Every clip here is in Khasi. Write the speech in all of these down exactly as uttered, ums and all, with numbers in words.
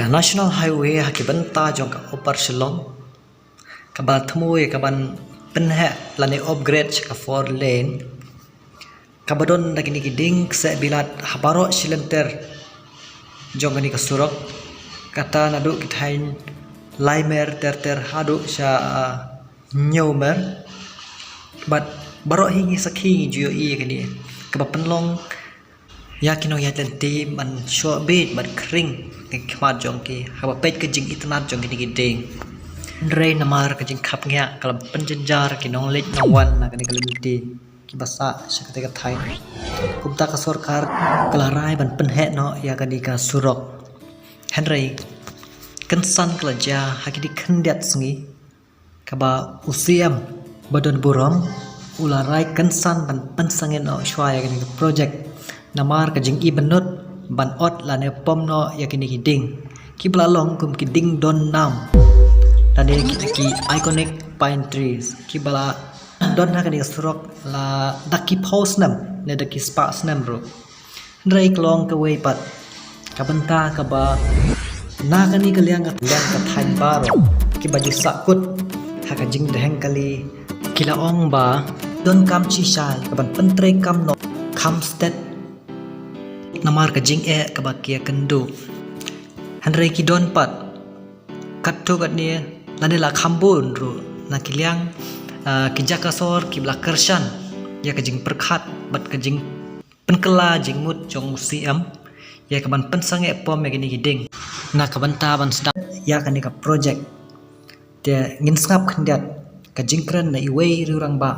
National Highway ha ki bynta jong ka Upper Shillong, kaba thmu ïa kaban pynheh lane upgrade sha ka four lane, kaba don da kine ki dieng kseh bilat ha baroh shi lynter jong kane ka surok, kata naduh ki thaiñ Laimer ter ter haduh sha, ah, Hynñiewmer. Bad baroh hi ngi sakhi ngi ju ïohi ïa kane kaba pynlong ïa ki nongïaid lynti ban shoh bieit bad khring ha ki khmat jong ki haba peit ka jingitynnad jong kine ki dieng. Hynrei namar ka jingkhapngiah ka la pynjynjar ki nongleit nongwan na kane ka lynti kiba sah sha katei ka thaiñ. Kumta ka sorkar ka la rai ban pynheh noh ïa kane ka surok. Hynrei kynsan ka la jia ha kine khyndiat sngi, kaba u C M ba don burom u la rai kynsan ban pynsangeh noh shuwa ïa kane ka project, namar ka jingim bynnud ban ot lane pom noh ïa kine ki dieng kiba la long kum ki dieng don nam, lane ki, ki iconic pine trees kiba la don ha kane ka surok la da ki phew snem ne da ki spah snem ruh. Hynrei ka long kawei pat ka bynta kaba na kane ka liang, ka liang ka thaiñ baroh kiba ju sahkut ha ka jingdheng kali, ki la ong ba donkam shisha kaban pyntreikam noh kham stet namar ka jingeh kaba ki ïakynduh. Hynrei ki don pat katto katne lane la kham bun ruh na ki liang, ah, ki jaka sor kiba la kyrshan ïa ka jingpyrkhat bad ka jingpynkylla jingmut jong u C M ïa kaban pynsangeh pom ïa kine ki dieng na ka bynta ban sdang ïa kane ka project. Te ngin sngap khyndiat ka jingkren na iwei riew rangbah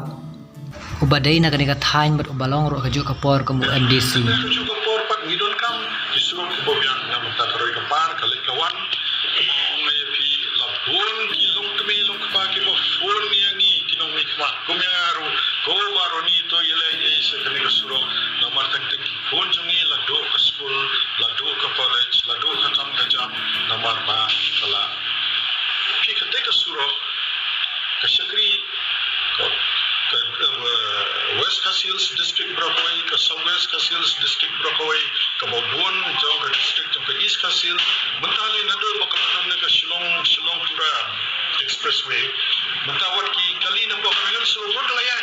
uba dei na kane ka thaiñ bad uba long ruh ka juh ka por kum u M D C. Ka juh ka por pat ngi donkam ki surok kiba biang, na mynta ka roi ka par, ka leit ka wan. Ong ïa phi, la bun ki longkmie longkpa kiba phone ïa ngi ki nongmihkhmat kum ïa nga ruh, ko Bah Ronnie, to ïaleh ei sha kane ka surok, namar teng teng ki khun jong ngi la duh ka skul, la duh ka college, la duh khatam kajam, namar ba ka la. Phi, katei ka surok ka shakri ka, ka, eh, West Khasi Hills District baroh kawei, ka South West Khasi Hills District baroh kawei, kaba bun jong ka district jong ka East Khasi Hills. Mynta lei naduh ba ka la don ka Shillong, Shillong Tura Expressway, mynta wat ki kali na Buffalo Hills Road ruh ka la ïa